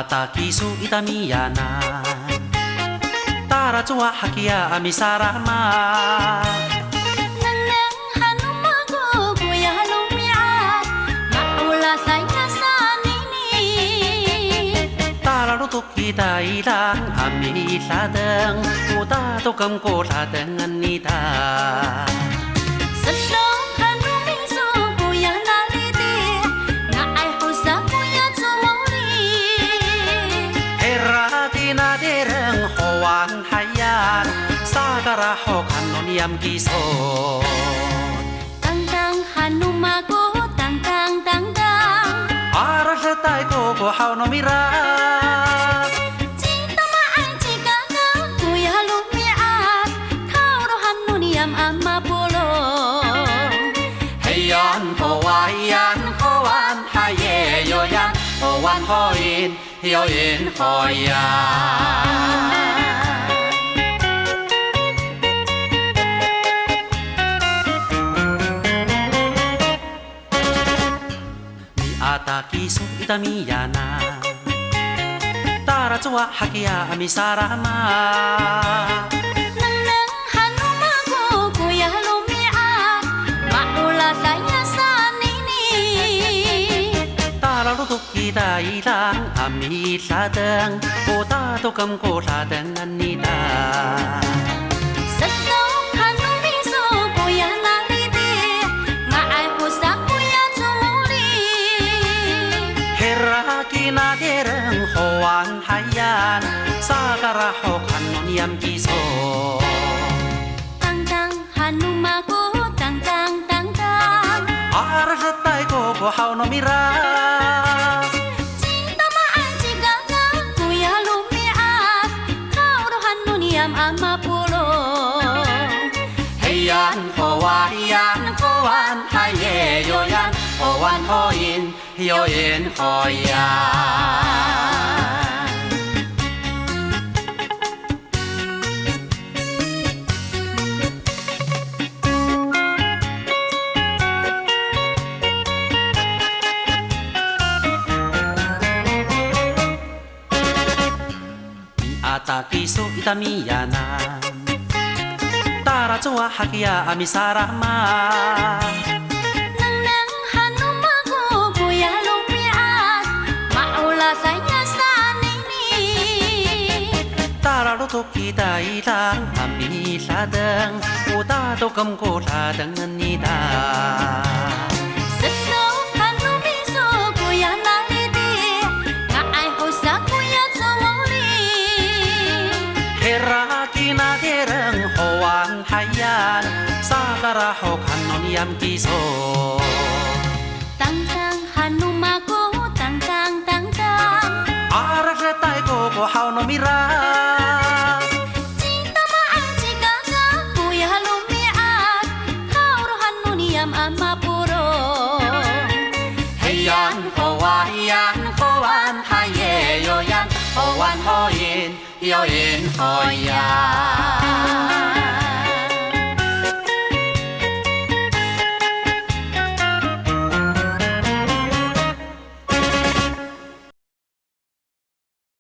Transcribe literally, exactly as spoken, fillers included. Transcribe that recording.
Taki so i tamiyanan, talacowa hakiya a misarama. Nengneng han no mako koya romi'ad, ma'oraday a sanini. Talalotok kita i dang a midadeng, o tatokem ko dadengen nita. Sedok han no miso koya naliti, nga'ay ho sa koya comoli. Hira kinatireng howan hayan, sakarahok han no niyam kiso. Tangtang han no mako, tangtang, tangtang. Aradetay ko ko haw no mira. Citama'ay cikaka koya romi'ad, kawlohan no niyam a mapolong. Heyan howayan, howan hayeyoyan, howan hoyin, yoyin hoyan. Mi'ataki so i tamiyanan, talacowa hakiya a misarama. Nengneng han no mako koya romi'ad, ma'oraday a sanini. Talalotok kita i dang a midadeng, o tatokem ko dadengen nita. Sedok han no miso koya naliti, nga'ay ho sa koya comoli. Hira kinatireng howan hayan, sakarahok han no niyam kiso. Tangtang han no mako, tangtang, tangtang. Aradetay ko ko haw no mira. Citama'ay cikaka koya romi'ad, kawlohan no niyam a mapolong. Heyan howayan, howan hayeyoyan, howan hoyin, yoyin hoyan. Mi'ataki so i tamiyanan, talacowa hakiya a misarama. Nengneng han no mako koya romi'ad, ma'oraday a sanini. Talalotok kita i dang a midadeng, o tatokem ko dadengen nita. Sedok han no miso koya naliti, nga'ay ho sa koya comoli. Hira kinatireng howan hayan, sakarahok han no niyam kiso. Tangtang han no mako, tangtang, tangtang. Aradetay ko ko haw no mira. Citama'ay cikaka koya romi'ad, kawlohan no niyam a mapolong. Heyan howayan, howan hayeyoyan, howan hoyin, yoyin hoyan.